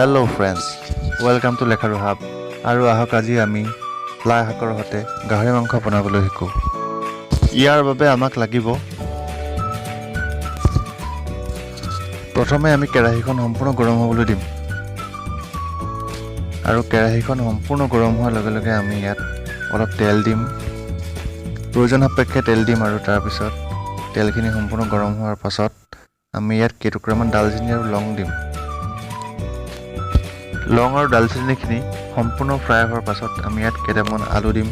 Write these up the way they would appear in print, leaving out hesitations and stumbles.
Hello friends, welcome to লেখাৰু hub. আৰু আহক, আজি আমি লাই শাকৰ সৈতে গাহৰি মাংস বনাবলৈ শিকোঁ। ইয়াৰ বাবে আমাক লাগিব, প্ৰথমে আমি কেৰাহীখন সম্পূৰ্ণ গৰম হ'বলৈ দিম আৰু কেৰাহীখন সম্পূৰ্ণ গৰম হোৱাৰ লগে লগে আমি ইয়াত অলপ তেল দিম। প্ৰয়োজন সাপেক্ষে তেল দিম আৰু তাৰপিছত তেলখিনি সম্পূৰ্ণ গৰম হোৱাৰ পাছত আমি ইয়াত কেইটুকুৰামান ডালচেনি আৰু লং দিম। লং আৰু ডালচেনিখিনি সম্পূৰ্ণ ফ্ৰাই হোৱাৰ পাছত আমি ইয়াত কেইটামান আলু দিম।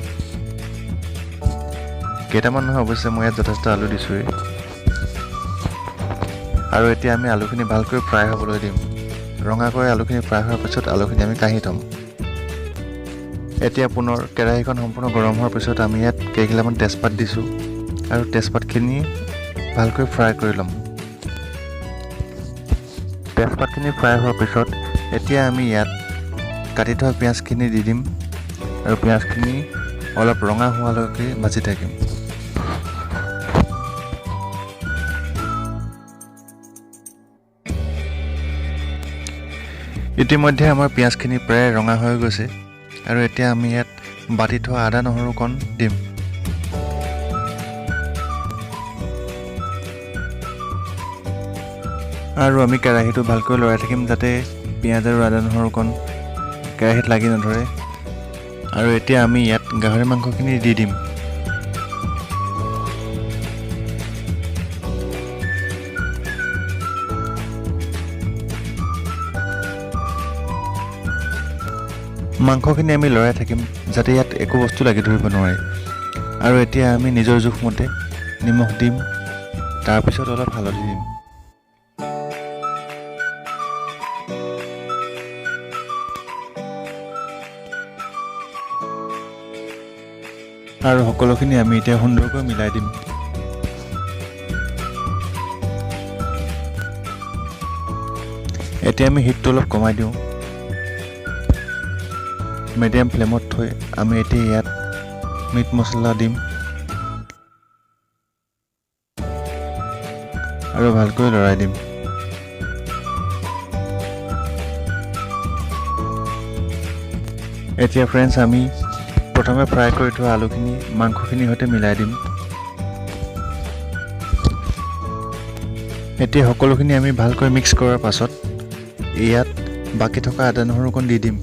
কেইটামান নহয়, অৱশ্যে মই ইয়াত যথেষ্ট আলু দিছোঁৱেই। আৰু এতিয়া আমি আলুখিনি ভালকৈ ফ্ৰাই হ'বলৈ দিম। ৰঙাকৈ আলুখিনি ফ্ৰাই হোৱাৰ পাছত আলুখিনি আমি কাঢ়ি থ'ম। এতিয়া পুনৰ কেৰাহীখন সম্পূৰ্ণ গৰম হোৱাৰ পিছত আমি ইয়াত কেইখিলামান তেজপাত দিছোঁ আৰু তেজপাতখিনি ভালকৈ ফ্ৰাই কৰি ল'ম। তেজপাতখিনি ফ্ৰাই হোৱাৰ পিছত এতিয়া আমি ইয়াত কাটি থোৱা পিঁয়াজখিনি দি দিম আৰু পিঁয়াজখিনি অলপ ৰঙা হোৱালৈকে ভাজি থাকিম। ইতিমধ্যে আমাৰ পিঁয়াজখিনি প্ৰায় ৰঙা হৈ গৈছে আৰু এতিয়া আমি ইয়াত বাতি থোৱা আদা নহৰুকণ দিম। আৰু আমি কেৰাহীটো ভালকৈ লৰাই থাকিম, যাতে পিঁয়াজ আৰু আদা নহৰুকণ কেৰাহীত লাগি নধৰে। আৰু এতিয়া আমি ইয়াত গাহৰি মাংসখিনি দি দিম। মাংসখিনি আমি লৰাই থাকিম, যাতে ইয়াত একো বস্তু লাগি ধৰিব নোৱাৰে। আৰু এতিয়া আমি নিজৰ জোখমতে নিমখ দিম, তাৰপিছত অলপ হালধি দিম। আৰু সকলোখিনি আমি এতিয়া সুন্দৰকৈ মিলাই দিম। এতিয়া আমি হিটটো অলপ কমাই দিওঁ। মিডিয়াম ফ্লেমত থৈ আমি এতিয়া ইয়াত মিট মছলা দিম আৰু ভালকৈ লৰাই দিম। এতিয়া ফ্ৰেণ্ডছ, আমি প্ৰথমে ফ্ৰাই কৰি থোৱা আলুখিনি মাংসখিনিৰ সৈতে মিলাই দিম। এতিয়া সকলোখিনি আমি ভালকৈ মিক্স কৰাৰ পাছত ইয়াত বাকী থকা আদা নহৰুকণ দি দিম।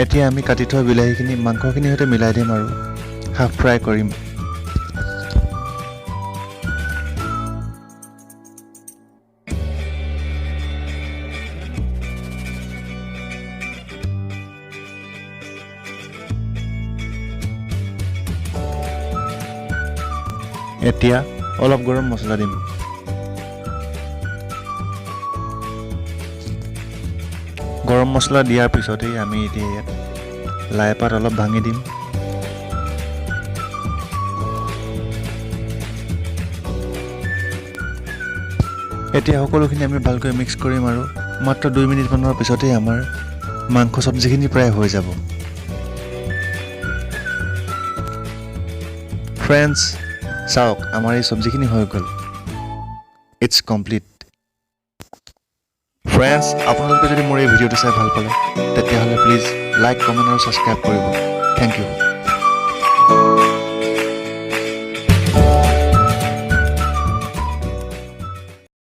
এতিয়া আমি কাটি থোৱা বিলাহীখিনি মাংসখিনিৰ সৈতে মিলাই দিম আৰু হাফ ফ্ৰাই কৰিম। এতিয়া অলপ গৰম মছলা দিম। গৰম মছলা দিয়াৰ পিছতেই আমি এতিয়া ইয়াত লাই পাত অলপ ভাঙি দিম। এতিয়া সকলোখিনি আমি ভালকৈ মিক্স কৰিম আৰু মাত্ৰ 2 মিনিটমানৰ পিছতেই আমাৰ মাংস চব্জিখিনি প্ৰায় হৈ যাব। ফ্ৰেণ্ডছ, চাওক, আমাৰ এই চব্জিখিনি হৈ গ'ল। It's complete. Friends, আপোনালোকে যদি মোৰ এই ভিডিঅ'টো চাই ভাল পালে, তেতিয়াহ'লে প্লিজ লাইক, কমেণ্ট আৰু ছাবস্ক্ৰাইব কৰিব। Thank you.